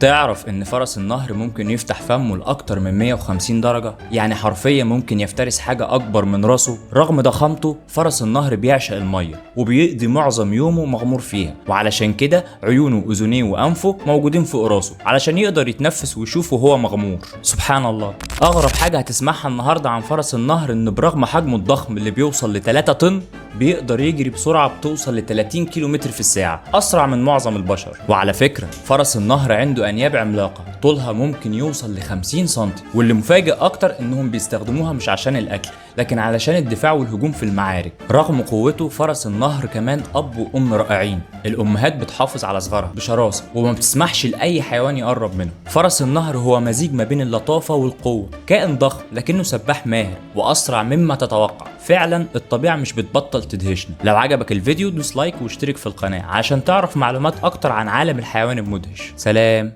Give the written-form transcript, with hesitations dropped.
تعرف ان فرس النهر ممكن يفتح فمه لاكتر من 150 درجة؟ يعني حرفيا ممكن يفترس حاجة اكبر من راسه. رغم ضخامته فرس النهر بيعشق المية وبيقضي معظم يومه مغمور فيها، وعلشان كده عيونه واذنيه وانفه موجودين فوق راسه علشان يقدر يتنفس ويشوف وهو مغمور. سبحان الله. اغرب حاجة هتسمعها النهاردة عن فرس النهر ان برغم حجمه الضخم اللي بيوصل ل 3 طن بيقدر يجري بسرعة بتوصل ل 30 كيلو متر في الساعة، أسرع من معظم البشر. وعلى فكرة فرس النهر عنده أنياب عملاقة طولها ممكن يوصل ل 50 سم، واللي مفاجئ أكتر إنهم بيستخدموها مش عشان الأكل لكن علشان الدفاع والهجوم في المعارك. رغم قوته فرس النهر كمان أب وأم رائعين. الأمهات بتحافظ على صغارها بشراسة وما بتسمحش لأي حيوان يقرب منه. فرس النهر هو مزيج ما بين اللطافة والقوة، كائن ضخم لكنه سباح ماهر وأسرع مما تتوقع. فعلا الطبيعة مش بتبطل تدهشنا. لو عجبك الفيديو دوس like واشترك في القناة عشان تعرف معلومات أكتر عن عالم الحيوان المدهش. سلام.